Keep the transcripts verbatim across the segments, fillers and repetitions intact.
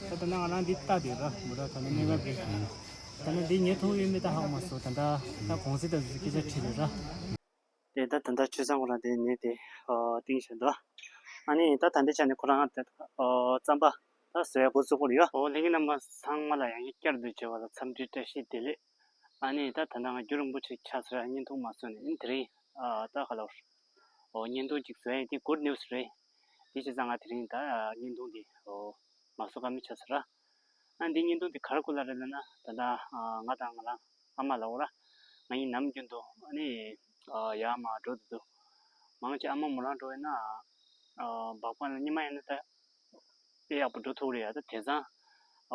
ད་ད་ནང་ང་རང་འདི་ལྟ་དེ་ར་མོ་ར་ད་ནི་གནས་སྐབས་རེད། ད་ནི་འདི་ཉེ་ཐུང་ཡོད་མེད་ད་ཧ་གོ་མ་སོང་། ད་ད་ད་གོང་ཚད་ད་སྐད་ཆ་དྲིས་རེད་ར། དེ་ད་ད་ད་ཆུ་ཚང་ཁོ་རང་དེ་ནས་དེ་ཨོ་ཏིང་ཞེས་འདུག་ཨ་ནི་ད་ད་འདི་ཆ་ནས་ཁོ་རང་དེ་ཨོ་རྩམ་པ་ད་བཟོ་ཡ་འགོ་བཙུགས་ཀྱི་ཡོད། ཨོ་ལྷན་རྒྱས་རྣམ་པ་ཚང་མ་ལ་ཡང་བསྐྱར་དུ་མཇལ་བ་ལ་འཚམས་འདྲི་བཀྲ་ཤིས་བདེ་ལེགས། ཨ་ནི་ད་ད་ནང་རྒྱུན་རིང་པོ་ཅིག་ཆགས་ཚར་བརྙན་ཐུང་མ་བཟོས་ནས་ཨིན། དེ་རིང་ཨ་ད་ག་ལ་ཨོ་བརྙན་ཐུང་ཅིག་བཟོ་ཡ་དེ་གུཌ་ནིའུ་སི་རེད། དེ་བྱས་ཙང་ང་དེ་རིང་ད་བརྙན་ཐུང་དེ་ཨོ་མ་བཟོ་ཀ་མེད་ཆགས་ཚར་ར། ཨ་འདི་བརྙན་ཐུང་འདི་ག་རེ་སྐོར་ལ་རེད་ལབ་ན། ད་ལྟ་ཨ་ང་དང་ང་རང་ཨ་མ་ལབ་དགོས་ར། ང་གཉིས་ནམ་རྒྱུན་དུ་ཨ་ནི་ཨ་ཡར་མར་འགྲོ་དུས་དུས། མང་ཆེ་ཨ་མ་མོ་རང་འགྲོ་བས་ན་ཨ་སྦག་སྦག་ལ་ཉི་མ་ཡིན་ན་ད་དཔེ་ཡག་པོ་འགྲོ་ཐུབ་རེད་ཡ། ད་དེང་སང་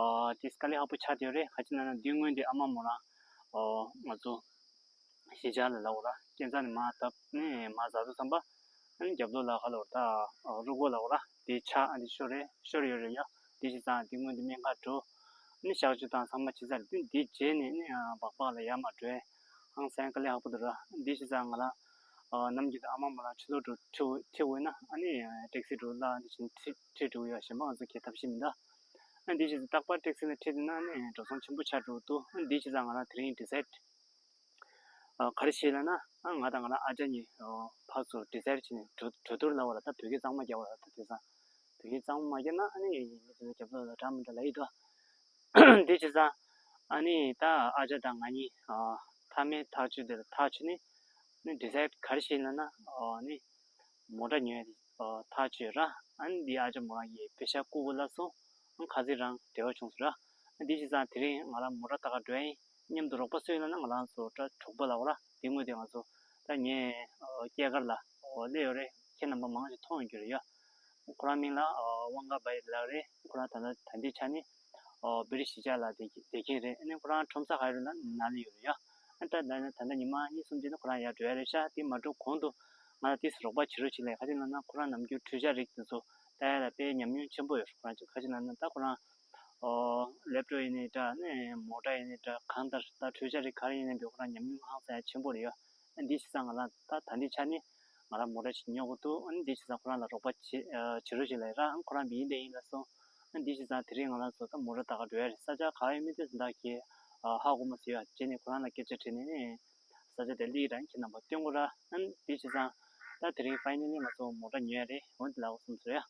ཨ་དེ་དཀའ་ལས་ཁག་པོ་ཆགས་བསྡད་ཡོད་རེད། ག་ཅི་ན་ན་དེ་སྔོན་དེ་ཨ་མ་མོ་རང་ཨ་ང་ཚོ་གཞིས་ཆགས་ལ་ལབ་དགོས་ར། སྐས་འཛེག་ནས་མར་བརྡབས་ནས་མར་འཛེག་དུས་ཙམ་པ། ཨ་ནི་རྒྱབ་ལོགས་ལ་ག་ལབ་དགོས་ར། ད་རུ་སྒོ་ལབ་དགོས་ར། དེ་ཆག་ཨ་འདི་ཤོར་རེད། ཤོར་ཡོད་རེད་ཡ། དེ་བྱས་ཙང་དེ་སྔོན་དེ་སྨན་ཁང་འགྲོ། ཨ་ནི་གཤག་བཅོས་དང་ཚང་མ་བྱས་ཚར་རེད། དེ་རྗེས་ནས་ཨ་ནི་སྦག་སྦག་ལ་ཡར་མར་འགྲོ་ཡ་ཧང་སང་དཀའ་ལས་ཁག་པོ་འདུག་ར། དེ་བྱས་ཙང་ང་རང་ཨ་ནམ་རྒྱུན་དུ་ཨ་མ་མོ་རང་ཕྱི་ལོགས་འགྲོ་ཁྲིད་ཁྲིད་འོས་ན་ཨ་ནི་ཊེག་སི་འགྲོ་ལ་འདི་བཞིན་ཁྲིད་ཁྲིད་འགྲོ་ཡ། གཞན་པ་ང་ཚོ་གའི་ཐབས་ཤེས་མི་འདུག་ཨ་འདི་བྱས་ཙང་རྟག་པར་ཊེག་སི་ལ་ཁྲིད་འདུག་ན་ཨ་ནི་འགྲོ་སོང་ཆེན་པོ་ཆགས་འགྲོ་འདུག་ཨ་འདི་བྱས་ཙང་ང་རང་དེ་རིང་ཌི་སའིཌ་ཨ་ག་རེ་བྱས་ལབ་ན། ཨ་ང་དང་ང་རང་ཨ་ཅག་གཉིས་ཨ་ཕར་ཚུར་ཌི་སའིཌ་བྱས་ནས་འགྲོ་འགྲོ་ཐུར་ལབ་དགོས་ར། ད་བོད་སྐད་གཙང་མ་རྒྱག་དགོས་ར། ད་དེང་སང་བོད་སྐད་གཙང་མ་མ་རྒྱག་ན་ཨ་ནི་མི་དེ་ཚོ་རྒྱབ་ལོགས་ལ་འདྲ་མི་འདྲ་ལབ་ཡི་འདུག་དེ་བྱས་ཙང་ཨ་ནི་ད་ཨ་ཅག་དང་ང་གཉིས་ཨ་མཐའ་མའི་ཐག་གཅོད་དེ་ལ་ཐག་ཆོད་ནས་ནི་ཌི་སའིཌ་ག་རེ་བྱས་ལབ་ན། ཨ་ནི་མོ་ཊ་ཉོ་ཡ་དེ་ཨ་ཐག་ཆོད་ར། ཨ་ནི་འདི་ཨ་ཅག་མོ་རང་གིས་པེ་ཤ་རྐུ་དགོས་ལབ་སོང་། ཨ་ཁ་ཚིག་རང་འབྲེལ་བ་བྱུང་སོང་ར། ཨ་འདི་བྱས་ཙང་དེ་རིང་ང་རང་མོ་ཊ་ལྟ་ག་འགྲོ་ཡ་ཡིན། མཉམ་དུ་རོགས་པ་སུ་ཡོད་ལབ་ན་ང་རང་ཚོ་གྲོགས་པོ་ལབ་དགོས་ར། དེ་སྔོན་དེ་ང་ཚོ་ད་ངའི་ཨ་སྐྱེས་སྐར་ལ་ཨ་སླེབས་ཡོད་རེད། ཁྱེད་རྣམ་པ་མང་ཆེ་མཐོང་ཡོད་རྒྱུ་རེད་ཡ། ཁོ་རང་མིང་ལ་ཨ་ཝང་ག་བའི་ལགས་རེད། ཁོ་རང་ད་ལྟ་ད་ལྟའི་ཆ་ནས་ཨ་བྷི་རི་ཤི་གཞིས་ཆགས་ལ་བསྡད་བསྡད་མཁན་རེད། ཨ་ནི་ཁོ་རང་ཁྲོམ་ས་ག་རེ་ལ་ནང་ལ་ཡོད་རེད་ཡ། ཨ་ད་ད་ད་ལྟ་ཉི་མ་གཉིས་གསུམ་རྗེས་ནས་ཁོ་རང་ཡར་འགྲོ་ཡ་རེད་ཤག་དེ་མ་འགྲོ་གོང་དུ་ང་ལ་དེ་རོགས་པ་བྱེད་རོགས་བྱེད་ལབ། ག་རེ་ལབ་ན་ཁོ་རང་ནམ་རྒྱུན་འཕྲུལ་ཆས་རིགས་དེ་ཚོ་ལྟ་ཡ་ལ་དཔེ་ཉམས་མྱོང་ཆེན་པོ་ཡོད། ཁོ་རང་ཚོ་ག་རེ་ལབ་ན་ད་ཁོ་རང་ཨོ་ལེབ་ཊོབ་ཡིན་ནའི་འདྲ། ནས་མོ་ཊ་ཡིན་ནའི་འདྲ། གང་ལྟར་ད་འཕྲུལ་ཆས་རིགས་ག་རེ་ཡིན་ནའི་འདྲ་ཁོ་རང་ཉམས་མྱོང་ཧང་སང་ཡ་ཆེན་པོ་རེད་ཡ། ཨ་འདི་བྱས་ཙང་ང་རང་ད་ད་ལྟའི་ཆ་ནས་ང་རང་མོ་ཊ་ཞིག་ཉོ་དགོས་འདུག་ཨ་འདི་བྱས་ཙང་ཁོ་རང་ལ་རོགས་པ་བྱེད་ཨ་བྱེད་རོགས་བྱེད་ལབ་ཡ་ར། ཨ་ཁོ་རང་མི་ཡིན་དེ་ཡིན་ལབ་སོང་། ཨ་འདི་བྱས་ཙང་དེ་རིང་ང་རང་ཚོ་ད་མོ་ཊ་ལྟ་ག་འགྲོ་ཡ་རེད། ས་ཆ་ག་ཡོད་མེད་དེ་ད་གས་ཨ་ཧ་གོ་མ་སོང་ཡ། རྗེས་ནས་ཁོ་རང་ལ་སྐད་ཆ་དྲིས་ནས་ནས་ས་ཆ་དེ་སླེབས་ར། ཁྱེད་རྣམ་པ་སྟོན་དགོས་ར། ཨ་འདི་བྱས་ཙང་ད་དེ་རིང་ཕའི་ནལ་ལི་ང་ཚོ་མོ་ཊ་ཉོ་ཡ་རེད། འོ་འདི་ལབ་དགོས་བསམ་སོང་ཡ།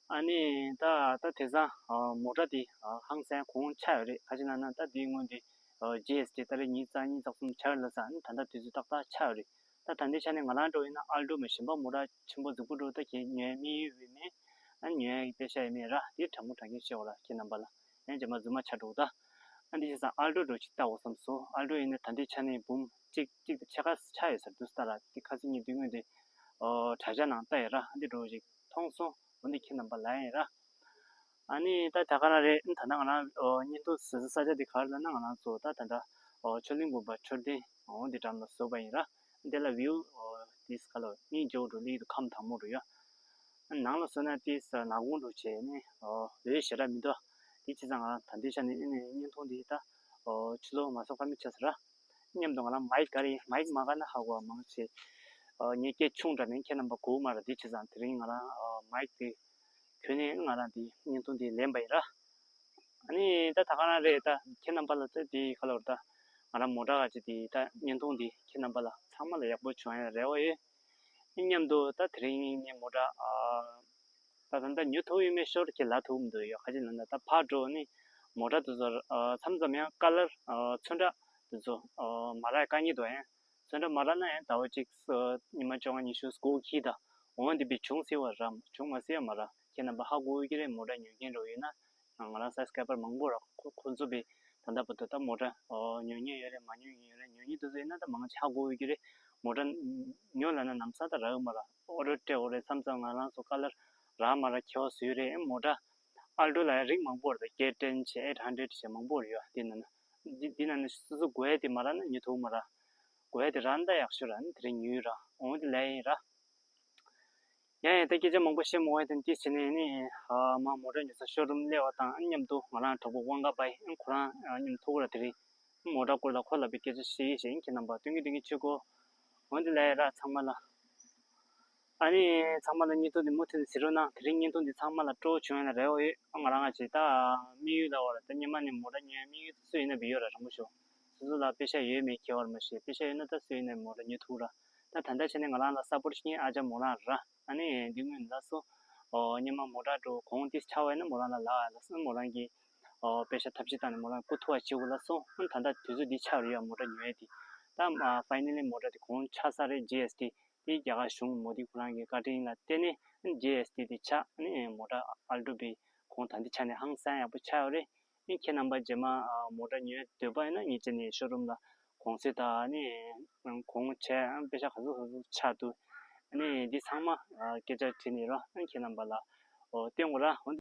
ཨ་ནི་ད་ད་དེང་སང་ཨ་མོ་ཊ་དེ་ཨ་ཧང་སང་གོང་ཆག་ཡོད་རེད། ག་ཅི་ན་ན་ད་དེའི་སྔོན་དེ་ཨ་ཇི་ཨེས་ཊི་ཏི་ད་རེས་ཉིས་རྩ་གཉིས་རྩ་གསུམ་ཆག་ཡོད་ལབ་ས། ཨ་ནི་ད་ལྟ་དུས་ཚོད་ཏག་ཏག་ཆག་ཡོད་རེད། ད་ད་ལྟའི་ཆ་ནས་ང་རང་འགྲོ་ཡིན་ན་ཨལ་ཊོ་མེད། གཞན་པ་མོ་ཊ་ཆེན་པོ་རྫིག་པོ་འགྲོ་ད་གས་ཉོ་ཡ་དམིགས་ཡུལ་ཡོད་མེད། ཨ་ནི་ཉོ་ཡ་གི་པེ་ཤ་ཡོད་མེད་ར། དེ་དྲང་པོ་དྲང་གིན་བཤད་དགོས་ར་ཁྱེད་རྣམ་པ་ལ། ཡང་རྗེས་མ་རྫུན་མ་ཆགས་འགྲོ་ད། ཨ་འདི་བྱས་ཙང་ཨལ་ཊོ་འགྲོ་ཅིག་ལྟ་དགོས་བསམ་སོང་། ཨལ་ཊོ་ཡིན་ན་ད་ལྟའི་ཆ་ནས་འབུམ་གཅིག་གཅིག་དང་ཕྱེད་ཀ་ཆག་ཡོད་ས་རེད་འདུག་ད་ར། དེ་ཁ་སང་ཉིན་དུས་སྔོན་དེ་ཨོ་དྲ་རྒྱ་ནང་ལྟ་ཡོད་ར། ཨ་འདི་འགྲོ་ཅིག་མཐོང་སོང་། འོ་འདི་ཁྱེད་རྣམ་པ་ལ་ཡིན་ར། ཨ་ནི་ད་ད་ག་རང་རེད། ད་ལྟ་ང་རང་ཨོ་བརྙན་ཐུང་བཟོ་ས་ས་ཆ་འདི་ག་རེ་ལབ་ན་ང་རང་ཚོ་ད་ད་ལྟ་ཨོ་ཆོས་གླིང་དགོན་པ་མཆོད་རྟེན་འོ་འདི་འགྲམ་ལ་བཟོས་པ་ཡིན་ར། འདི་ལ་བིའུ་ཨོ་དེ་ག་ལ་གཉིས་འཇོག་འགྲོ་ལིག་ཏུ་ཁམས་དྭངས་མོ་འགྲོ་ཡ། ནང་ལ་སོང་ན་ཏིས་ནག་ཁུང་དུ་བྱས་ནས་ཨོ་འོད་ཞེ་དྲག་མི་འདུག་དེ་བྱས་ཙང་ང་རང་ད་ལྟའི་ཆ་ནས་ཨ་ནི་བརྙན་ཐུང་འདི་ད་ཨོ་ཕྱི་ལོགས་མ་བཟོ་ཁ་མི་ཆགས་ཟེར་ར། མཉམ་དུ་ང་རང་མའིག་ག་རེ་ཡིན། མའིག་མ་ག་ན་ཧ་གོ་བ་མང་ཆེ། ཨོ་ངའི་སྐད་ཆུང་དྲགས་ནས་ཁྱེད་རྣམ་པ་གོ་མ་ར། དེ་བྱས་ཙང་དེ་རིང་ང་རང་ཨོ་མའིག་དེ་གྱོན་ནས་ང་རང་དེ་བརྙན་ཐུང་དེ་ལེན་པ་ཡིན་ར། ཨ་ནི་ད་ད་ག་རང་རེད། ད་ཁྱེད་རྣམ་པ་ལ་ད་དེ་ག་ལ་བར་ད་ང་རང་མོ་ཊ་ག་ཅིག་དེ་ད་བརྙན་ཐུང་དེ་ཁྱེད་རྣམ་པ་ལ་ཚང་མ་ལ་ཡག་པོ་བྱུང་ཡ་རེ་བ་ཡོད། མཉམ་དུ་ད་དེ་རིང་ངས་མོ་ཊ་ཨ་ད་ད་ད་ཉོ་ཐུབ་ཡོད་མེད་ཤོར་གྱི་ལ་ཐུབ་མི་འདུག་ཡོད། ག་ཅི་ན་ད་ཕར་འགྲོ་ནི་མོ་ཊ་དེ་ཚོ་ཨ་མཚམས་མཚམས་ཡང་ཀ་ལར་ཨ་ཚོན་ཁྲ་དེ་ཚོ་ཨ་མ་རག་དཀའ་ངལ་འདུག་ཡང་། ཚོན་ཁྲ་མ་རག་ན་ཡང་ཟླ་བ་གཅིག་ཨ་ཉི་མ་བཅོ་ལྔ་ཉི་ཤུ་སྒུག་གི་ད། འོ་འདི་བི་བྱུང་སྲིད་པ་ར་བྱུང་མ་སྲིད་ཡ་མ་རག་ཁྱེད་རྣམ་པ་ཧ་གོ་གི་རེད། མོ་ཊ་ཉོ་མཁན་འགྲོ་ཡོད་ན། ང་རང་སབ་སི་ཀ་རའི་བར་མང་པོ་ར་ཁོ་ཁོ་ཚོ་བི་ད་ལྟ་བར་དུ་ད་མོ་ཊ་ཨོ་ཉོ་མཁན་ཡོད་རེད། མ་ཉོ་མཁན་ཡོད་རེད། ཉོ་མཁན་དེ་ཚོ་ཡིན་ན་ད་མང་ཆེ་ཧ་གོ་ཡོད་ཀྱི་རེད། མོ་ཊ་ཉོ་ལབ་ན་ལམ་སང་ད་རག་གི་མ་རེད། ཨོ་ཌར་སྤྲད་དགོས་རེད། མཚམས་མཚམས་ང་རང་ཚོ་ཀ་ལར་རག་མ་རག་ཁྱད་པར་བཟོ་ཡི་རེད། ཨེ་མོ་ཊ་ཨལ་ཊོ་ལ་ཡང་རིགས་མང་པོ་རེད། ཀེ་ཊེན་བྱས་ཨེ་ཊི་ཧན་ཌེ་རེཌ་བྱས་མང་པོ་རེད་ཡོད། དེ་ནང་ན་འདི་འདི་ནང་ནས་སོ་སོ་དགོས་ཡ་དེ་མ་རག་ན་ཉོ་ཐུབ་མ་རེད། དགོས་ཡ་དེ་རག་ན་ད་ཡག་ཤོས་རེད། ཨ་ནི་དེ་རིང་ཉོས་ར། འོ་དེ་ལས་ཡིན་ར། ཡང་ཡང་ད་སྐད་ཆ་མང་པོ་བཤད་མ་དགོས་ཡ་དེ་འདི་བྱས་ནས་ནི་ཨ་མ་མོ་ཊ་ཉོ་ས་ཤོ་རུམ་སླེབས་པ་དང་ཨ་མཉམ་དུ་ང་རང་གྲོགས་པོ་དབང་དགའ་པ་ཡིན། ཁོ་རང་ཨ་མཉམ་ཐུག་གི་ར། དེ་རིང་མོ་ཊ་སྐོར་ལ་ཁོ་ལ་བི་སྐད་ཆ་བཤད་ཡིན་ཞེས་ཡིན། ཁྱེད་རྣམ་པ་སྟོན་གི་སྟོན་གི་ཆུ་གོ་འོན་ཏེ་ལས་ཡ་ར་ཚང་མ་ལ། ཨ་ནི་ཚང་མ་ལ་བརྙན་ཐུང་འདི་མུ་མཐུད་ནས་གཟིགས་རོགས་གནང་། དེ་རིང་བརྙན་ཐུང་འདི་ཚང་མ་ལ་སྤྲོ་བོ་བྱུང་ཡོད་ན་རེ་བ་ཡོད། ང་རང་ང་ཅིག་ད་དམིགས་ཡུལ་ལ་འོ་ར་ད་སྔོན་མ་ནས་མོ་ཊ་ཉོ་ཡ་དམིགས་ཡུལ་སུ་ཡིན་ན་བི་ཡོད་ར་རིང་པོ་ཞུ། སོ་སོ་ལ་པེ་ཤ་ཡོད་མེད་ཁྱད་པར་མ་ཤེས། པེ་ཤ་ཡོད་ན་ད་སུ་ཡིན་ན་མོ་ཊ་ཉོ་ཐུབ་ར། ད་ད་ལྟ་ཆ་ནས་ང་རང་ལ་སབ་པོར་ཊི་བྱེད་མཁན་ཨ་ཅག་མོ་རང་ར། ཨ་ནི་འདི་སྔོན་ལ་སོ་ཨོ་སྔོན་མ་མོ་ཊ་འགྲོ་གོང་ཏིས་ཆགས་པ་ཡིན་ན་མོ་རང་ལ་ལབ་ཨ་ལ་སོ་མོ་རང་གིས་ཨོ་པེ་ཤ་ཐབས་ཤེས་བཏང་ནས་མོ་རང་བསྐུར་ཐུབ་པ་བྱེད་དགོས་ལ་སོ། ཨ་ད་ལྟ་དུས་ཚོད་འདི་ཆགས་རེད་ཡ་མོ་ཊ་ཉོ་ཡ་དེ། ད་ཕའི་ནལ་ལི་མོ་ཊ་དེ་གོང་ཆགས་ས་རེད། ཇི་ཨེས་ཊི་དེ་རྒྱ་གར་གཞུང་མོ་དི་ཁོ་རང་གི་བཀའ་དྲིན་ལ་བརྟེན་ནས་ཇི་ཨེས་ཊི་དེ་ཆགས་ནས་མོ་ཊ་ཨལ་ཊོ་བི་གོང་ད་འདི་ཆ་ནས་ཧང་སང་ཡག་པོ་ཆགས་ཡོད་རེད། ཨ་ཁྱེད་རྣམ་པ་རྗེས་མ་ཨ་མོ་ཊ་ཉོ་འདོད་པ་ཡིན་ན་ངེད་ཅག་ནས་ཤོ་རུམ་ལ་གོང་ཚད་དང་ཨ་ནི་གོང་ཆེ་ཨ་པེ་ཤ་ག་ཚོད་ག་ཚོད་ཆགས་འདུག་ཨ་ནི་འདི་ཚང་མ་ཨ་སྐད་ཆ་དྲིས་ནས་རོགས་ཨ་ཁྱེད་རྣམ་པ་ལ་ཨོ་སྟོན་དགོས་ར། འོ་འདི་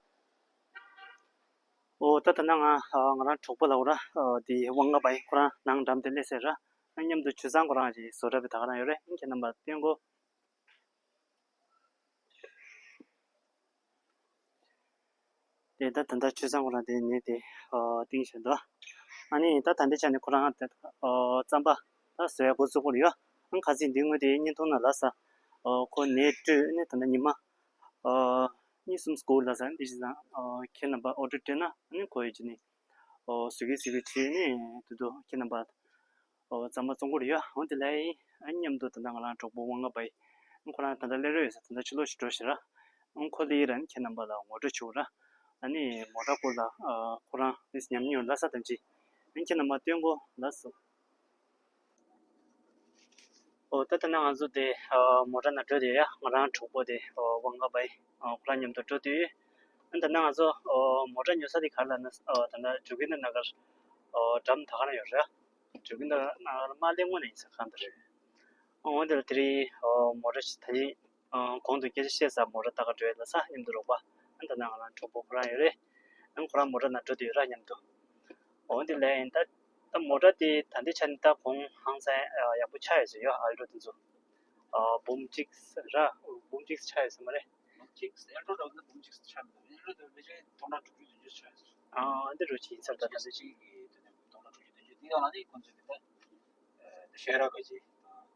ཨོ་ད་ད་ནང་ང་ཨ་ང་རང་གྲོགས་པོ་ལ་འོ་ར་ཨོ་འདི་དབང་ང་བའི་ཁོ་རང་ནང་འགྲམ་དེ་སླེབས་ཟེར་ར། ཨ་མཉམ་དུ་ཆུ་ཚང་ཁོ་རང་གི་བཟོ་གྲྭ་བའི་ད་ག་རང་ཡོད་རེད། ཨ་ཁྱེད་རྣམ་པ་སྟོན་དགོས། དེ་ད་ད་ལྟ་ཆུ་ཚང་ཁོ་རང་དེ་ནས་དེ་ཨོ་ཏིང་ཞེ་འདུག་ཨ་ནི་ད་ད་ལྟའི་ཆ་ནས་ཁོ་རང་དེ་ཨོ་རྩམ་པ་ད་བཟོ་ཡ་འགོ་བཙུགས་པ་རེད་ཡ། ཨང་ཁ་སང་འདི་དངོས་དེ་བརྙན་ཐུང་ནང་ལ་ས་ཨོ་ཁོ་ནས་སྤྲོད་ཨ་ནི་ད་ལྟ་ཉི་མ་ཨོ་གཉིས་གསུམ་སྐོར་ལ་ས་འདི་བཞིན་ཨོ་ཁྱེད་རྣམ་པ་ཨོ་ཌར་སྤྲད་ན་ཨ་ནི་ཁོ་ཡི་ཅི་ནི་ཨོ་བཟོ་གི་བཟོ་གི་བྱས་ནས་དུ་དུ་ཁྱེད་རྣམ་པ། ཨོ་རྩམ་པ་བཙོང་གི་རེད་ཡ། འོ་དེ་ལས་ཨ་མཉམ་དུ་ད་ལྟ་ང་རང་གྲོགས་པོ་དབང་ང་བའི་ཁོ་རང་ད་ལྟ་སླེབས་རོགས་ཡོད་ས། ད་ལྟ་ཕྱི་ལོགས་ཤིག་འགྲོ་ཞེས་ར། ཨང་ཁོ་ལི་ར་ནི་ཁྱེད་རྣམ་པ་ལ་ངོ་སྤྲོད་བྱུང་ར། ཨ་ནི་མོ་ཊ་སྐོར་ལ་ཨ་ཁོ་རང་ནི་ཉམས་མྱོང་ལ་ས་དང་ཅི། ཨ་ནི་ཁྱེད་རྣམ་པ་སྟོན་གོ་ལ་སོ། ཨོ་ད་ད་ནང་ང་ཚོ་དེ་ཨ་མོ་ཊ་ནང་འགྲོ་དེ་ཡ། ང་རང་གྲོགས་པོ་དེ་ཨོ་དབང་ང་བའི་ཨ་ཁོ་རང་མཉམ་དུ་འགྲོ་དུས། ཨ་ད་ནང་ང་ཚོ་ཨོ་མོ་ཊ་ཉོ་ས་དེ་ག་རེ་ལབ་ན་ཨོ་ད་ནང་ཇོ་གིན་དྷ་ན་གར་ཨོ་འགྲམ་ད་ག་རང་ཡོད་རེད། ཇོ་གིན་དྷ་ན་གར་མ་སླེབས་སྔོན་ནས་ཡིན་ས་གང་ལྟར་རེད། ཨོ་འོན་ཏེ་དེ་རིང་ཨོ་མོ་ཊ་ཞིག་ད་ནི་ཨོ་གོང་དུ་སྐད་ཆ་བཤད་ས་མོ་ཊ་ལྟ་ག་འགྲོ་ཡ་ལ་ས་མཉམ་དུ་རོགས་པ། ཨ་ད་ནང་ང་རང་གྲོགས་པོ་ཁོ་རང་ཡོད་རེད། ཨ་ཁོ་རང་མོ་ཊ་ནང་འགྲོ་དུས་ཡོད་ར་མཉམ་དུ། འོ་འདི་ལས་ཡིན་ད། ད་མོ་ཊ་དེ་ད་ལྟའི་ཆ་ནས་ད་གོང་ཧང་སང་ཡག་པོ་ཆགས་ཡོད་ཟེར་ཡོད། ཨལ་ཊོ་དེ་ཚོ་ཨ་འབུམ་གཅིག་ར་འབུམ་གཅིག་ཆགས་ཡོད་ཟེར་མ་རེད། འབུམ་གཅིག་ཨལ་ཊོ་འདྲ་བོ་ན་འབུམ་གཅིག་ཆགས་མི་འདུག་ཨལ་ཊོ་དེ་ཕལ་ཆེར་སྟོང་ཕྲག་དྲུག་ཅུ་བདུན་ཅུ་ཆགས་ཡོད་ཟེར། ཨ་འདི་འདྲ་བོ་ཅིག་ཡིན་ས་རེད། ད་ད་ལྟ་གཅིག་གི་དེ་ནས་སྟོང་ཕྲག་དྲུག་ཅུ་བདུན་ཅུ་དེ་ཡང་ལ་ནི་ཁོང་ཚོས་དེ་ད་ཤེས་ར་ག་ཅིག་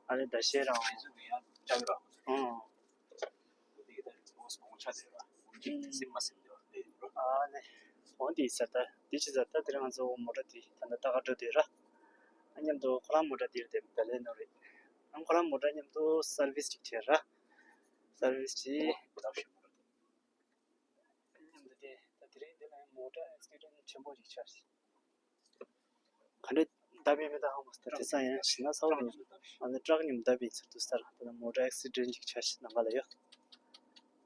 ཨ་ནི་ད་ཤེས་ར་ཨང་ཚོས་ཡང་ལྕགས་ར་ཨང་། འོ་དེ་གི་ད་ལོ་སོང་ཆ་དེ་ར། འོ་དེ་སེམས་མ་སེམས་དེ་བ་དེ་ར། ཨ་ནི། འོ་དེ་ས་ད་དེ་ཅི་ས་ད་དེ་རིང་ང་ཚོ་མོ་ཊ་དེ་ད་ལྟ་ལྟ་ག་འགྲོ་དེ་ར། ཨ་མཉམ་དུ་ཁོ་རང་མོ་ཊ་དེ་ར་དེ་བེ་ལེ་ནོ་རེད། ཨ་ཁོ་རང་མོ་ཊ་མཉམ་དུ་སར་བིས་ཅིག་བྱས་ར། སར་བིས་ཅིག་མཉམ་དུ་དེ་ད་དེ་རིང་འདི་ལ་མོ་ཊ་ཨེག་སི་ཌེན་ཊི་ཆེན་པོ་ཞིག་ཆགས་ཤག་ག་འདྲ་བཏབ་ཡོད་མེད་ད་ཧ་མ་སོང་། ད་དེང་སང་ཡང་ཞིག་ན་ཚ་བོ་ཡིན། ཨ་ནི་ཊག་མཉམ་བཏབ་ཡིན་ཟེར་འདུག་ས་ར། ད་ནི་མོ་ཊ་ཨེག་སི་ཌེན་ཊི་ཅིག་ཆགས་ཤག་ནང་ཁ་ལ་ཡོད།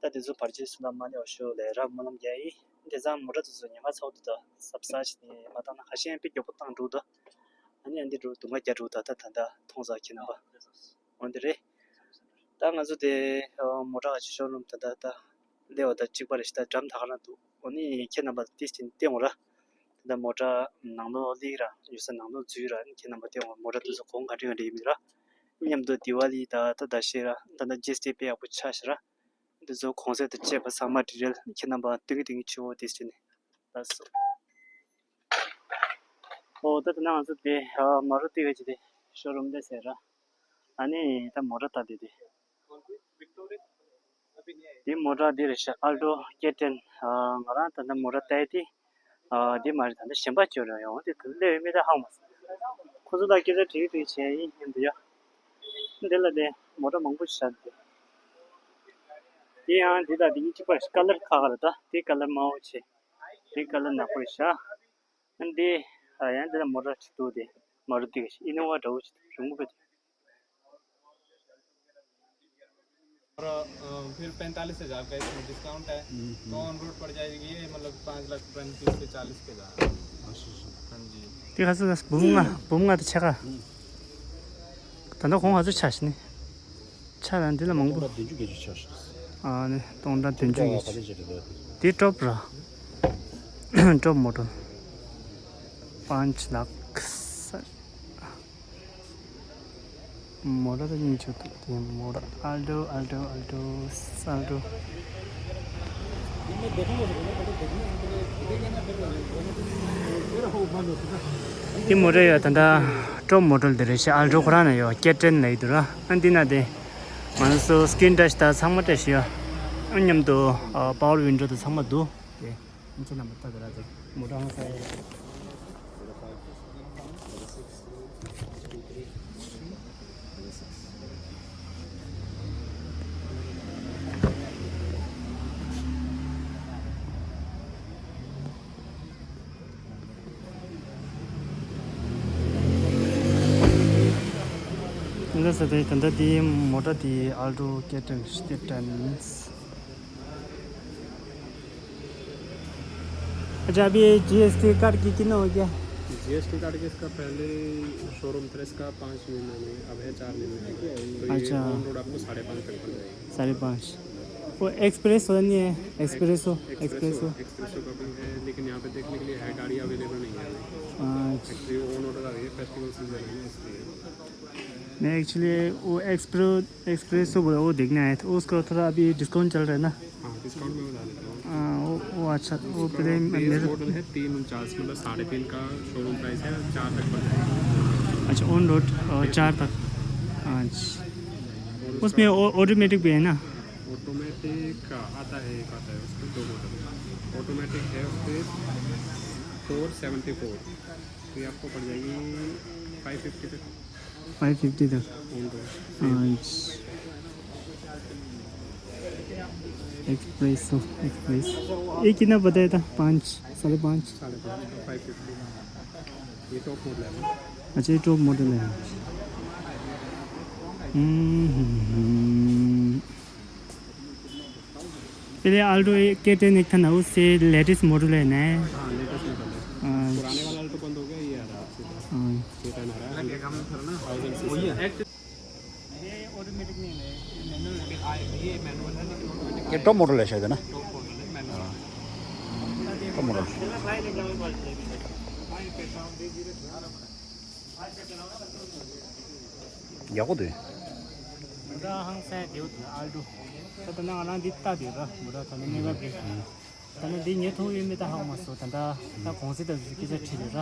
ད་དེ་ཚོ་བར་ཆད་སུ་ལ་མ་ནི་འོ་ཤོ་ལས་ར་སྨོན་ལམ་རྒྱག་ཡིན། དེང་སང་མོ་ཊ་དེ་ཚོ་ཉེན་ཁ་ཚ་བོ་འདུག་ད་ཟབ་ས་ཞིག་ནས་མ་བཏང་ན་ཁ་ཤས་ཡང་དཔེ་མགྱོགས་པོ་བཏང་འགྲོ་འདུག་ཨ་ནི་ཨ་འདི་འགྲོ་དུང་ཁ་རྒྱག་འགྲོ་ད་ད་ད་ད་མཐོང་ས་ཁྱེད་རྣམ་པ། འོ་འདི་རེད། ད་ང་ཚོ་དེ་མོ་ཊ་ག་ཅིག་ཤོ་རུམ་ད་ད་ད་སླེབས་པ་ད་གཅིག་པ་རེད་ཤག་ད་འགྲམ་ད་ག་རང་འདུག་འོ་ནི་ཁྱེད་རྣམ་པ་ཏིས་ཅིག་བསྟན་འོང་ར། ད་ལྟ་མོ་ཊ་ནང་ལོགས་སླེབས་ར་ཡོད་ས་ནང་ལོགས་འཛུལ་ར་ཁྱེད་རྣམ་པ་བསྟན་འོང་། མོ་ཊ་དེ་ཚོ་གོང་ག་འདྲ་ག་འདྲ་ཡིན་མིན་ར། མཉམ་དུ་དི་ཝ་ལི་ད་ད་ད་ཤེས་ར་ད་ད་རྗེས་དེ་དཔེ་ཡག་པོ་ཆགས་ཤག་ར། འདི་ཚོ་གོང་ཚད་དང་བཅས་པ་ཚང་མ་ཌི་ཊེལ་ཁྱེད་རྣམ་པ་སྟོན་གི་སྟོན་གི་ཆེ་བོ་དེ་བྱས་ནས་ལགས་སོ། ཨོ་ད་ད་ནང་ང་ཚོ་དེ་མ་རུ་ཏི་བེ་ཅི་དེ་ཤོ་རུམ་དེ་ཟེར་ར། ཨ་ནི་ད་མོ་ཊ་ད་དེ་དེ། དེ་མོ་ཊ་དེ་རེད་ཤག་ཨལ་ཊོ་ཀེ་ཊེན། ང་རང་ད་ལྟ་མོ་ཊ་ལྟ་ཡ་དེ། ཨ་དེ་མ་རེད། ད་ལྟ་གཞན་པ་ཅིག་ཡོད་རེད། ཡོང་དེ་ད་སླེབས་ཡོད་མེད་ད་ཧ་མ་སོང་། ཁོ་ཚོ་ལ་སྐད་ཆ་དྲིས་དྲིས་བྱས་ཡིན་ཡིན་འདུག་ཡ། འདི་ལ་དེ་མོ་ཊ་མང་པོ་ཞིག་ཆགས་འདུག་དེ་ཡང་འདི་དང་འདི་གཉིས་གཅིག་པ་རེད། ཀ་ལར་ཁ་ཁ་རེད། ད་དེ་ཀ་ལར་དམར་པོ་བྱས། དེ་ཀ་ལར་ནག་པོ་རེད་ཤག་འདི་ཡང་འདི་ལ་མོ་ཊ་གཅིག་འདུག་དེ་མ་རུ་ཏི་གི་ཨི་ནོ་ཝ་འདྲ་བོ་ཞིག་འདུག་རིང་པོ་བས། और, अ, फिर पैंतालीस हज़ार का इसमें डिस्काउंट है। हम्म, हम्म। तो ऑन रोड पड़ जाएगी ये, मतलब, पाँच लाख पैंतीस से चालीस के हज़ार। अच्छा, अच्छा। हाँ जी। དེ་ག་ཚོད་འབུམ་ལྔ་འབུམ་ལྔ་དང་ཕྱེད་ཀ་ད་ལྟ་གོང་ག་ཚོད་ཆགས་ཤི་ནི། ཆགས་ལ་འདི་ལ་མང་པོ། སྟོང་ཕྲག་བདུན་ཅུ་བརྒྱད་ཅུ་ཆགས་ཤི། ཨ་ནི་སྟོང་ཕྲག་བདུན་ཅུ་བརྒྱད་ཅུ། དེ་ཀྲོབ་ར། ཀྲོབ་མོ་ཊ། པཱན་ཅ་ལག་མོ་ཊ་ད་གཉིས་ཆུ་ཐུག་དེ་མོ་ཊ་ཨལ་ཊོ་ཨལ་ཊོ་ཨལ་ཊོ་ཨལ་ཊོ། དེ་མོ་ཊ་ཡོད་ད་ལྟ་ཀྲོབ་མོ་ཊ་དེ་རེད་ཤག་ཨལ་ཊོ་ཁོ་རང་ན་ཡོད་ཀེ་ཊེན་ལ་ཡོད་དུ་ར། ཨ་འདི་ན་དེ་ ང་ཚོ་སི་ཀིན་ཊ་ཆི་དང་ཚང་མ་བཀྲ་ཤིས་ཡོད། མཉམ་དུ་པ་ཝར་ཝིན་ཌོ་དང་ཚང་མ་འདུག་དེ་ཨིན་ཅི་ནམ་བར་ལྟ་དེ་ར་དེ་མོ་ཊ་ཧང་སང་། ལགས་སོ། དེ་ད་ལྟ་དེའི་མོ་ཊ་དེ་ཨལ་ཊོ་སི་ཀེ་ཊན་སི་ཀེ་ཊན་སི། अच्छा, अभी जीएसटी काट के कितना हो गया? जीएसटी काट के इसका पहले शोरूम था इसका पाँच निन्यानवे, अब है चार निन्यानवे। तो ये अच्छा। ऑन रोड आपको साढ़े पाँच तक पड़ जाएगी। साढ़े पाँच। वो एक्सप्रेसो नहीं है? एक्सप्रेसो। एक्सप्रेसो। एक्सप्रेसो का भी है, लेकिन यहाँ पे देखने के लिए है, गाड़ी अवेलेबल नहीं है अभी। अच्छा। एक्चुअली ऑन ऑर्डर आ रही है, फेस्टिवल सीजन है ना, इसलिए। नहीं, एक्चुअली वो एक्सप्रो एक्सप्रेसो बोला, वो देखने आए थे। उसका थोड़ा अभी डिस्काउंट चल रहा है ना? हाँ, डिस्काउंट में बता देता हूँ। हाँ, वो, वो अच्छा, वो डिस्काउंट पहले बेस मेरे मॉडल है तीन उनचास, मतलब साढ़े तीन का शोरूम प्राइस है, चार तक पड़ जाएगा। अच्छा, ऑन रोड, अ, चार तक। अच्छा। और उसमें उसका ऑ-, ऑटोमेटिक भी है ना? ऑटोमेटिक आता है, एक आता है उसमें, दो मॉडल है। ऑटोमेटिक है उसमें फ़ोर सेवेंटी फ़ोर, तो ये आपको पड़ जाएगी फ़ाइव फ़िफ़्टी तक। फ़ाइव फ़िफ़्टी तक। On road. हाँ। S Presso, express. ये कितना बताया था? पाँच, साढ़े पाँच? साढ़े पाँच का फ़ाइव फ़िफ़्टी। ये टॉप मॉडल है ना? अच्छा, ये टॉप मॉडल है। हम्म, हम्म, हम्म। पहले अल्टो के टेन एक था ना, उससे लेटेस्ट मॉडल है ना? हाँ, लेटेस्ट मॉडल है। हाँ। पुराने वाला अल्टो बंद हो गया, ये आ रहा है आपके पास। हाँ। ये टेन आ रहा है, थाउजेंड सीसी। ये टॉप मॉडल है शायद, है ना? हाँ। Top model. ཡག་པོ་འདུག་མོ་ཊ་ཧང་སང་དེའུ་དེ་ཨལ་ཊོ། ད་ད་ནང་ང་རང་འདི་ལྟ་དེ་ར་མོ་ཊ་ད་ནི་གནས་སྐབས་རེད། ད་ནི་འདི་ཉོ་ཐུབ་ཡོད་མེད་ད་ཧ་གོ་མ་སོང་། ད་ད་ད་གོང་ཚད་ད་སྐད་ཆ་དྲིས་རེད་ར།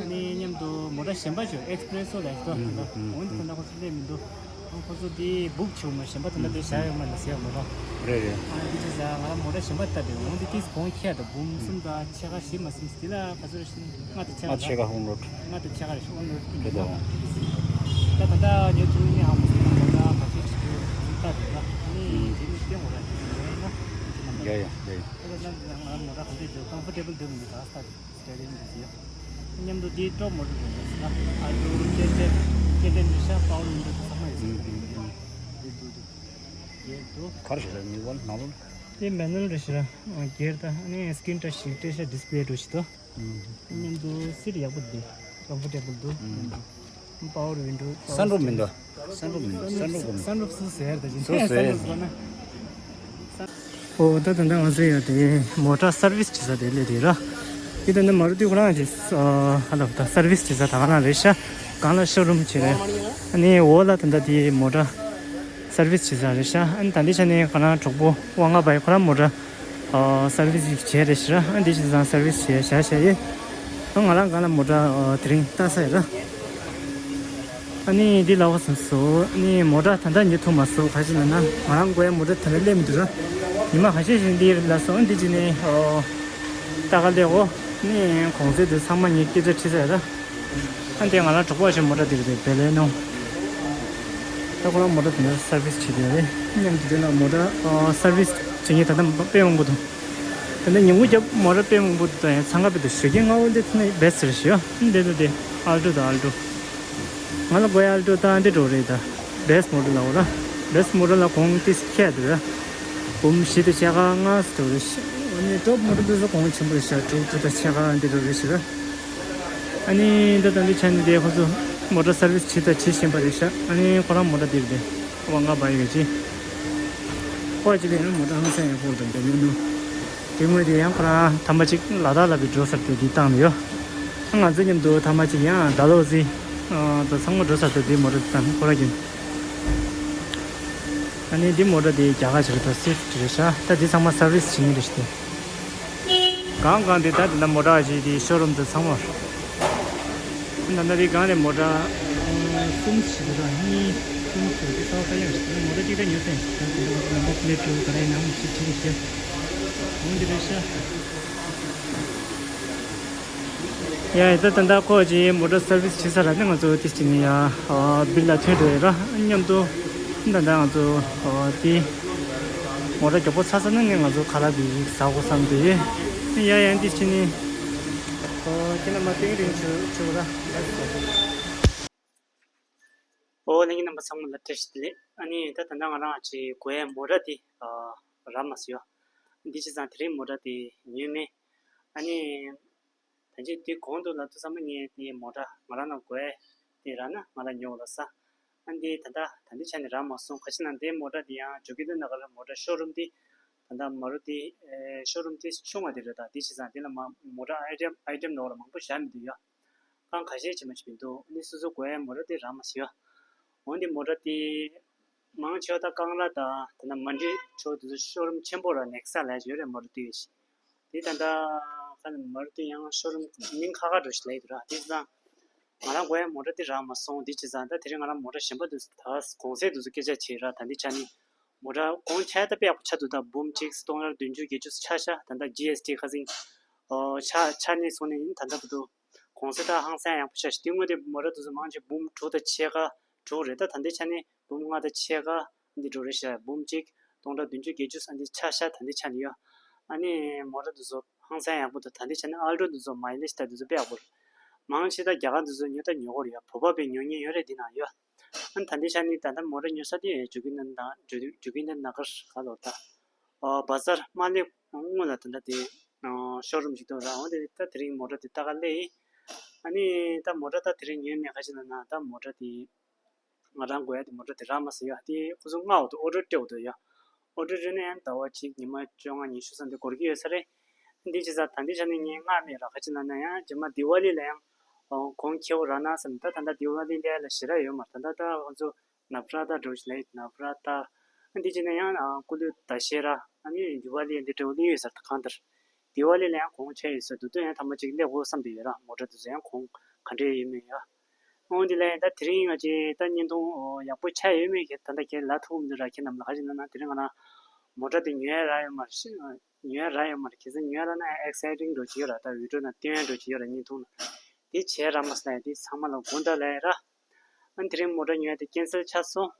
ཨ་ནི་མཉམ་དུ་མོ་ཊ་གཞན་པ་ཞིག་ཨེགས་པི་རེ་སོ་ལ་ཡོད་ད་ད་འོན་ཏེ་ད་ད་ཁོ་ཚོ་སླེབས་མི་འདུག་ཨང་ཁོ་ཚོ་དེ་བུག་བྱུང་མ་གཞན་པ་ད་ལྟ་དེ་བཞག་ཡོད་མ་ལ་ཟེར་མོ་ཊ། རེད་རེད། ཨ་ནི་དེ་ཅི་ཟེར་ང་རང་མོ་ཊ་གཞན་པ་ལྟ་དེ་འོན་ཏེ་ཏིས་གོང་ཁྱད་དང་འབུམ་གསུམ་དང་ཕྱེད་ཀ་བཞི་མ་གསུམ་དེ་ལ་ག་ཚོད་རེད་ཤི་ན་ལྔ་དང་ཕྱེད་ཀ་ལྔ་ཕྱེད་ཀ་ཧོང་རོ། ལྔ་དང་ཕྱེད་ཀ་རེད་ཤི་ཧོང་རོ་དེ་རེད་དོ། ད་ད་ལྟ་ཉོ་ཐུབ་ནི་ཧ་མ་སོང་ན་མོ་ཊ་ག་ཚོད་ཅིག་ཡོད་ལྟ་དེ་ལ་ཨ་ནི་དེ་ནི་སྟོན་དགོས་ར་དེ་ཡིན་ན། ཡ་ཡ་ཡ་ཡ། ད་ལྟ་ང་རང་མོ་ཊ་ག་འདྲ་འདུག་ཀམ་ཕོར་ཊེ་བལ་འདུག་མི་འདུག་ད་ལྟ་དེ། སི་ཊི་ཡ་རིང་དེ་ཡོད། མཉམ་དུ་དེའི་ཊོབ་མོ་ཌེལ་རེད་ཟེར་ན། ཨ་ལོ་སྐྱེ་ཆེན་སྐྱེ་ཆེན་རེད་ཤག་པ་ཝར་ཝིན་ཌོ་དེ་ཚང་མ་ཡོད་ཟེར་གི་རེད། དེ་འདུག་དེ། སྒེར་འདུག་ག་རེ་ཞིག་རེད་ནི་ཝལ་ནང་ལོགས། དེ་མེ་ནུལ་རེད་ཤག་ར། སྒེར་དང་ཨ་ནི་སི་ཀིན་ཊ་ཆི་སྤྲད་ཤག་ཌིས་པི་ལེ་འདྲ་ཞིག་འདུག་མཉམ་དུ་སིཊ་ཡག་པོ་འདུག་ཀམ་ཕོར་ཊེ་བལ་འདུག་པ་ཝར་ཝིན་ཌོ། སན་རུབ་མི་འདུག་སན་རུབ་མི་འདུག་སན་རུབ་མི་འདུག་སན་རུབ་སུ་ཟེར་ད་ཅི་སུ་ཟེར། སན་རུབ་གོ་ན། ཨོ་ད་ད་ལྟ་ང་ཚོ་ཡོད་དེ་མོ་ཊ་སར་ཝི་སི་བྱེད་ས་དེ་སླེབས་དེ་ར། དེ་ད་ལྟ་མ་རུ་ཏི་ཁོ་རང་གི་ཨ་ཧ་ལབ་ད་སར་ཝི་སི་བྱེད་ས་ད་ག་རང་རེད་ཤག་སྒང་ལ་ཤོ་རུམ་བྱེད་རེད། ཨ་ནི་འོག་ལ་ད་ལྟ་དེ་མོ་ཊ་སར་ཝི་སི་བྱེད་ས་རེད་ཤག་ཨ་ནི་ད་འདི་ཆ་ནས་ཁོ་རང་གྲོགས་པོ་དབང་ག་བའི་ཁོ་རང་མོ་ཊ་ཨ་སར་ཝི་སི་བྱས་རེད་ཤག་ཨ་འདི་བྱེད་ས་སར་ཝི་སི་བྱས་བཞག་བཞག་ཡོད། ཨ་ང་རང་སྒང་ལ་མོ་ཊ་ཨ་དེ་རིང་ལྟ་ས་ཡོད་ར། ཨ་ནི་འདི་ལབ་པ་སོང་སོ། ཨ་ནི་མོ་ཊ་ད་ལྟ་ཉོ་ཐུབ་མ་སོང་ག་ཅི་ལབ་ན་ང་རང་མགོ་ཡ་མོ་ཊ་ད་ལྟ་སླེབས་མི་འདུག་ར། ཉི་མ་ཁ་ཤས་ཤིག་འདི་ལ་སོང་འདི་ཅི་ནས་ཨོ། ད་ག་ལེ་འོ། ནི་གོང་ཚད་དེ་ཚང་མ་ངས་སྐད་ཆ་དྲིས་ཚར་ར། ཨ་འདི་ང་རང་གྲོགས་པོ་ཞིག་མོ་ཊ་འདིར་བེ་བེ་ལེ་ནོ། ད་ཁོ་རང་མོ་ཊ་དེ་འདྲ་སར་ཝི་སི་བྱེད་དེ་རེད། མཉམ་དུ་དེ་ལ་མོ་ཊ་ཨོ་སར་ཝི་སི་བྱེད་མཁན་ད་ལྟ་དཔེ་མང་པོ་འདུག་ད་ལྟ་ཉིན་གུང་རྒྱབ་མོ་ཊ་དཔེ་མང་པོ་འདུག་ད་ཡང་འཚང་ཁ་དཔེ་འདུག་ཞོགས་ཀས་སྔ་བོ་འདི་ཐོན་ན་བེ་སི་རེད་ཞུ་ཡ། འདི་འདུག་དེ་ཨལ་ཊོ་དང་ཨལ་ཊོ། ང་ལ་དགོས་ཡ་ཨལ་ཊོ་དང་འདི་འགྲོ་རེད་ད། བེ་སི་མོ་ཊ་ལ་འོ་ར། བེ་སི་མོ་ཊ་ལ་གོང་ཏིས་ཁྱད་དུ་ར། འབུམ་བཞི་དང་ཕྱེད་ཀ་ལྔ་སུ་འགྲོ་རེད། ཨ་ནི་ཊོབ་མོ་ཊ་འདི་ཚོ་གོང་ཆེན་པོ་རེད་ཤག་དྲུག་དྲུག་དང་ཕྱེད་ཀ་འདི་འགྲོ་རེད་ཤག་ར། ཨ་ནི་ད་ད་འདི་ཆ་ནི་དེ་ཁོ་ཚོ་མོ་ཊ་སར་ཝི་སི་བྱེད་དང་བྱེད་བཞིན་པ་རེད་ཤག་ཨ་ནི་ཁོ་རང་མོ་ཊ་འདིར་དེ་དབང་ག་བ་ཡོད་ཅི། ཁོ་ཅི་ལས་ཡང་མོ་ཊ་ཧང་སང་ཡང་ཕོར་དང་འདྲ་མི་འདུག་དེ་སྔོན་དེ་ཡང་ཁོ་རང་ཐ་མ་གཅིག་ལ་དྭགས་ལ་བི་འགྲོ་སར་དེ་འདི་བཏང་ནས་ཡོད། ང་ཚོ་མཉམ་དུ་ཐ་མ་གཅིག་ཡང་ཌལ་ཧོ་ཟི་དང་ཚང་མ་འགྲོ་སར་དེ་འདི་མོ་ཊ་དེ་བཏང་ཁོ་ར་གིན། ཨ་ནི་འདི་མོ་ཊ་དེ་རྒྱ་གར་ཞིག་རེད་ད། སི་ཕི་ཊི་རེད་ཤག་ད་འདི་ཚང་མ་སར་ཝི་སི་བྱེད་མཁན་རེད་ཤག་དེ། གང་གང་དེ་ད་དེ་འདྲ་མོ་ཊ་ཞིག་དེ་ཤོ་རུམ་དུ་ཚང་མ་རེད། ད་ལྟ་དེ་གང་རེད་མོ་ཊ་གསུམ་ཞིག་རེད་ད་གཉིས། ཁྱོད་ཚོ་ས་བ་ས་ཡག་ཞིག་ནམ་བར་ཅིག་ད་ཉོ་ཚེ་ད་དེ་འདྲ་བ་ནམ་བར་ཀླད་ཀྲོ་ག་རེ་ནང་ཞིག་ཁྲིད་ཤེ། འོན་ཏེ་རེད་ཤ། ཡ་ཡ་ད་ད་ལྟ་ཁོ་ཅི་མོ་ཊ་སར་བིས་བྱེད་ས་ར་ནི་ང་ཚོ་ཏིས་ཅི་ནི་ཡ་བིལ་ལ་ཐོན་འགྲོ་ཡ་ར་མཉམ་དུ་ད་ལྟ་ང་ཚོ་དེ་མོ་ཊ་མགྱོགས་པོ་ཚར་ས་ནི་ནི་ང་ཚོ་ཁ་ལག་དེ་ཟ་དགོས་བསམ་དེ་ཡ་ཡ་ཏིས་ཅི་ནི་ཁྱེད་རྣམ་པ་ཏིང་རིང་ཆུ་ཆུ་ར། ཨོ་ལྷན་རྒྱས་རྣམ་པ་ཚང་མ་ལ་བཀྲ་ཤིས་བདེ་ལེགས། ཨ་ནི་ད་ད་ལྟ་ང་རང་ཅིག་དགོས་ཡ་མོ་ཊ་དེ་ཨ་རག་མ་སོང་ཡ། འདི་བྱས་ཙང་དེ་རིང་མོ་ཊ་དེ་ཉོས་མེད། ཨ་ནི་ད་ཅི་དེ་གོང་དུ་ལ་ཐུག་ཙམ་པ་ངས་དེ་མོ་ཊ་ང་རང་ལ་དགོས་ཡ་དེ་རག་ན་ང་རང་ཉོ་ལ་ས། ཨ་ནི་ད་ལྟ་ད་ལྟའི་ཆ་ནས་རག་མ་སོང་། ག་ཅི་ན་དེ་མོ་ཊ་དེ་ཡང་ཇོ་ཀི་དོན་ན་ག་ར་མོ་ཊ་ཤོ་རུམ་དེ་ད་ལྟ་མ་རུ་དེ་ཤོ་རུམ་དེ་ཆུང་བ་དེ་རེད། ད་དེ་བྱས་ཙང་དེ་ལ་མ་མོ་ཊ་ཨའི་ཊེམ་ཨའི་ཊེམ་ནོར་མང་པོ་བཞག་མི་འདུག་ཡ། རྐང་ཁ་ཤས་ཅིག་མ་ཅིག་མི་འདུག་ཨ་ནི་སོ་སོ་དགོས་ཡ་མོ་ཊ་དེ་རག་མ་སོང་ཡ། འོན་ཏེ་མོ་ཊ་དེ་མང་ཆེ་བ་ད་རྐང་ར་དང་ད་ནང་མ་འགྲིག་ཆོག་དེ་ཚོ་ཤོ་རུམ་ཆེན་པོ་ར་ནེག་ས་ལབ་ཡ་ཡོད་རེད། མོ་ཊ་དེ་ཡོད་ཤི་དེ་ད་ལྟ་ཁ་ནས་མོ་ཊ་དེ་ཡང་ཤོ་རུམ་མིང་ཁ་ཁ་འགྲོ་ཞིག་ལབ་ཡ་འདུག་ར། དེ་ཙང་ང་རང་དགོས་ཡ་མོ་ཊ་དེ་རག་མ་སོང་། དེ་བྱས་ཙང་ད་དེ་རིང་ང་རང་མོ་ཊ་གཞན་པ་དེ་ཚོ་ད་གོང་ཚད་དེ་ཚོ་སྐད་ཆ་བྱེད་ར། ད་འདི་ཆ་ནི་མོ་ཊ་གོང་ཆ་ད་དཔེ་ཡག་པོ་ཆགས་འདུག་ད་འབུམ་གཅིག་སྟོང་དང་བདུན་ཅུ་བརྒྱད་ཅུ་ཆ་ཤ་ད་ལྟ་ཇི་ཨེས་ཊི་ཁ་སང་ཨོ་ཆ་ཆ་ནས་སོང་ནས་ཡིན། ད་ལྟ་བར་དུ་གོང་ཚད་ད་ཧང་སང་ཡག་པོ་ཆགས་ཤག་དེ་སྔོན་དེ་མོ་ཊ་དེ་ཚོ་མང་ཆེ་འབུམ་དྲུག་དང་ཕྱེད་ཀ་དྲུག་རེད། ད་ད་ལྟའི་ཆ་ནས་འབུམ་ལྔ་དང་ཕྱེད་ཀ་འདི་འགྲོ་རེད་ཤག་འབུམ་གཅིག་སྟོང་དང་བདུན་ཅུ་བརྒྱད་ཅུ་ཨ་འདི་ཆ་ཤ་ད་ལྟའི་ཆ་ནས་ཡོད། ཨ་ནི་མོ་ཊ་དེ་ཚོ་ཧང་སང་ཡག་པོ་འདུག་ད་ལྟའི་ཆ་ནས་ཨལ་ཊོ་དེ་ཚོ་མའི་ལེཇ་ད་དེ་ཚོ་དཔེ་ཡག་པོ་རེད། མང་ཆེ་ད་རྒྱ་གར་དེ་ཚོ་ཉོ་ད་ཉོ་གི་རེད་ཡ། བོད་པ་བས་ཉོ་མཁན་ཡོད་རེད། འདི་ན་ཡོད། ཨ་ནི་ད་ལྟའི་ཆ་ནས་ད་ལྟ་མོ་ཊ་ཉོ་ས་དེ་ཇོ་ཀི་དོན་དང་ཇོ་ཇོ་ཀི་དོན་ན་གར་ག་ལོར་ད། ཨོ་བ་ཟར་མ་སླེབས་སྔོན་ལ་ད་ལྟ་དེ་ཨོ་ཤོ་རུམ་ཞིག་འདུག་ར། འོ་དེ་ད་དེ་རིང་མོ་ཊ་དེ་ལྟ་ག་སླེབས་ཡིན། ཨ་ནི་ད་མོ་ཊ་ད་དེ་རིང་ཉོས་མེད། ག་ཅི་ལབ་ན་ད་མོ་ཊ་དེ་ང་རང་དགོས་ཡ་དེ་མོ་ཊ་དེ་རག་མ་སོང་ཡ། དེ་ཁོ་ཚོ་མངགས་འོ་དེ་ཨོ་ཌར་སྤྲད་འོ་དེ་ཡ། ཨོ་ཌར་སྤྲད་ན་ཡང་ཟླ་བ་གཅིག་ཉི་མ་བཅོ་ལྔ་ཉི་ཤུ་ཙམ་དེ་འགོར་གྱི་ཡོད་ས་རེད། འདི་བྱས་ཙང་ད་འདི་ཆ་ནས་ངས་མངགས་མེད་ར། ག་ཅི་ལབ་ན་ཡང་རྗེས་མ་དི་ཝ་ལི་ལ་ཡང་གོང་ཁེ་པོ་རག་ན་བསམ། ད་ད་ལྟ་དི་ཝ་ལི་ལ་ཡ་ལ་ཞེ་དྲག་ཡོད་མ་རེད། ད་ལྟ་ད་ང་ཚོ་ནབ་ར་ཏ་འགྲོ་བཞིན་ལ་ཡིན། ནབ་ར་ཏ། ཨ་འདི་བྱས་ན་ཡང་ཨ་སྐུ་ལུས་ཟླ་ཤེལ་ར། ཨ་ནི་དི་ཝ་ལི་འདི་འདྲ་བོ་སླེབས་ཡོད་ས་རེད། ད་གང་ལྟར་དི་ཝ་ལི་ལ་ཡང་གོང་ཆག་ཡོད་ས་འདུག་དུས་ཡང་ཐ་མ་གཅིག་སླེབས་དགོས་བསམ་བསྡད་ཡོད་ར། མོ་ཊ་དེ་ཚོ་ཡང་གོང་ག་འདྲས་ཡོད་མེད་ཡ། འོ་འདི་ལ་ཡང་ད་དེ་རིང་ང་ཅིག་ད་བརྙན་ཐུང་ཡག་པོ་ཆགས་ཡོད་མེད་ད་ལྟ་ཁྱེད་ལབ་ཐུབ་མི་འདུག་ར། ཁྱེད་རྣམས་ལ་ག་ཅི་ལབ་ན་དེ་རིང་ང་རང་མོ་ཊ་དེ་ཉོ་ཡ་རག་ཡོད་མ་རེད། ཉོ་ཡ་རག་ཡོད་མ་རེད། གལ་སྲིད་ཉོ་ཡ་རག་ན་ཨེག་སའི་ཊིང་འདྲ་བོ་ཅིག་ཡོད་ར། ད་བི་ཌི་ཡོ་ནང་སྟོན་ཡ་འདྲ་བོ་ཅིག་ཡོད་ར། བརྙན་ཐུང་ནང་དེ་བྱས་ར་མ་སོང་ཡ། དེ་ཚང་མ་ལ་དགོངས་དག་ལབ་ཡ་ར། ཨ་ནི་དེ་རིང་མོ་ཊ་ཉོ་ཡ་དེ་ཀེན་སལ་ཆགས་སོང་།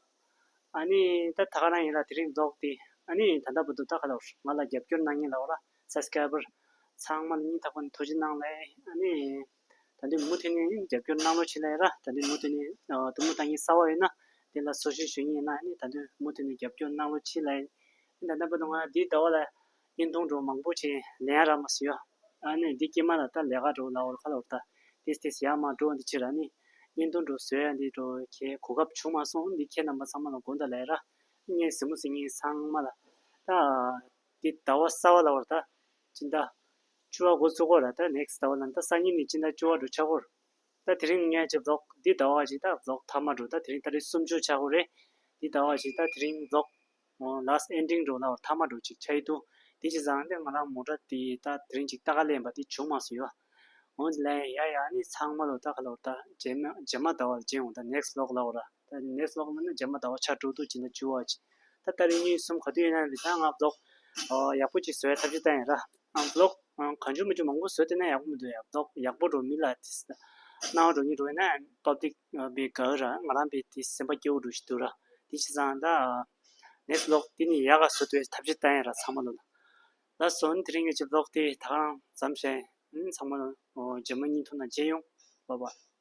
ཨ་ནི་ད་ད་ག་རང་ཡིན་ར། དེ་རིང་ཝི་ལོག་དེ་ཨ་ནི་ད་ལྟ་བར་དུ་ད་ག་ལ་ང་ལ་རྒྱབ་སྐྱོར་གནང་མཁན་ལབ་ར་སབ་སི་ཀ་རའི་བར་ཚང་མ་ལ་སྙིང་ཐག་པ་ནས་ཐུགས་རྗེ་གནང་ལབ། ཨ་ནི་ད་དུང་མུ་མཐུད་ནས་རྒྱབ་སྐྱོར་གནང་རོགས་བྱེད་ལབ་ར། ད་དུང་མུ་མཐུད་ནས་ཐུགས་སྨོན་གཏོང་མཁན་གསར་པ་ཡོད་ན་དེ་ལ་སོ་ཞུ་ཞུ་མཁན་ཡིན་ན་ཨ་ནི་ད་དུང་མུ་མཐུད་ནས་རྒྱབ་སྐྱོར་གནང་རོགས་བྱེད་ལབ། ཨ་ནི་ད་ལྟ་བར་དུ་ང་འདིའི་ཟླ་བ་ལ་བརྙན་ཐུང་འདྲ་བོ་མང་པོ་ཅིག་ལེན་ཡ་རག་མ་སོང་ཡ། ཨ་ནི་འདི་སྐྱེས་མ་ལ་ད་ལས་ཀ་འདྲ་བོ་ལབ་དགོས་རེད་ག་ལབ་དགོས་རེད། ད་ཏིས་ཏིས་ཡར་མར་འགྲོ་འདི་ཕྱིར་ཨ་ནི་བརྙན་ཐུང་འདྲ་བོ་བཟོ་ཡ་འདི་འདྲ་བོ་གོ་སྐབས་བྱུང་མ་སོང་། འདི་ཁྱེད་རྣམ་པ་ཚང་མ་ལ་དགོངས་དག་ལབ་ར། ངས་གཟིགས་མོ་གཟིགས་མཁན་ཚང་མ་ལ་ད་འདི་ཟླ་བ་གསར་པ་ལབ་དགོས་རེད། ད་སྤྱི་ཟླ་བཅུ་པ་འགོ་ཚུགས་དགོས་རེད། ད་ནེག་སི་ཊི་ཟླ་བ་ལ་ད་སང་ཉིན་ནས་སྤྱི་ཟླ་བཅུ་པ་འདྲ་བོ་ཆགས་ཀྱི་ཡོད་རེད། ད་དེ་རིང་ངས་ཅིག་ཝི་ལོག་འདི་ཟླ་བ་ཅིག་ད་ཝི་ལོག་མཐའ་མ་འགྲོ། ད་དེ་རིང་ཏ་རིག་སུམ་ཅུ་ཆགས་ཀྱི་རེད། འདི་ཟླ་བ་ཅིག་ད་དེ་རིང་ཝི་ལོག་ལཱ་སི་ཊི་ཨེན་ཌིང་འགྲོ་ལ་མཐའ་མ་འགྲོ་ཅིག་ཆགས་ཡི་འདུག་དེ་བྱས་ཙང་ད་ང་རང་མོ་ཊ་དེ་ད་དེ་རིང་ཅིག་ལྟ་ག་སླེབས་པ་དེ་བྱུང་མ་སོང་ཡ། འོ་དེ་ལ་ཡ་ཡ་ནི་ཚང་མ་ལོ་ད་ག་ལོ་ད་རྗེས་མ་རྗེས་མ་ཟླ་བ་ལ་མཇལ་འོང་། ད་ནེག་སི་ཊི་ཝི་ལོག་ལབ་དགོས་རེད། ད་ནེག་སི་ཊི་ཝི་ལོག་ལབ་ན་རྗེས་མ་ཟླ་བ་ཆ་དྲུག་འདུག་ཅིག་ད་བཅུ་པ་ཅིག་ད་ལྟ་རིང་གཉིས་གསུམ་ག་དུས་ཡིན་ན་རེད། ད་ང་ཝི་ལོག་ཨོ་ཡག་པོ་ཅིག་བཟོ་ཡ་ཐབས་ཤེས་བཏང་ཡིན་ར། ཨ་ཝི་ལོག་ཨ་གང་བྱུང་མི་བྱུང་མང་པོ་བཟོས་བསྡད་ན་ཡག་པོ་མི་འདུག་ཡ། ཝི་ལོག་ཡག་པོ་འགྲོ་མི་ལ་དེ་སྣང་བ་འགྲོ་མཁན་འགྲོ་ཡིན་ན་པབ་ལིག་པའི་དགའ་ར། ང་རང་པའི་དེ་སེམས་པ་སྐྱིད་པོ་འགྲོ་ཞིག་འདུག་ར། དེ་བྱས་ཙང་ད་ནེག་སི་ཊི་ཝི་ལོག་དེ་ནི་ཡག་ག་བཟོ་ཐུབ་ཡ་ཐབས་ཤེས་བཏང་ཡིན་ར། ཚང་མ་ལོ་ལ་སོ་ནི་དེ་རིང་གི་ཅིག་ཝི་ལོག་དེ་ད་ག་རང་མཚམས་བཞག་ཡིན། ཚང་མ་ལོ་རྗེས་མ་བརྙན་ཐུང་ནང་མཇལ་ཡོང་། བྷའི་བྷའི།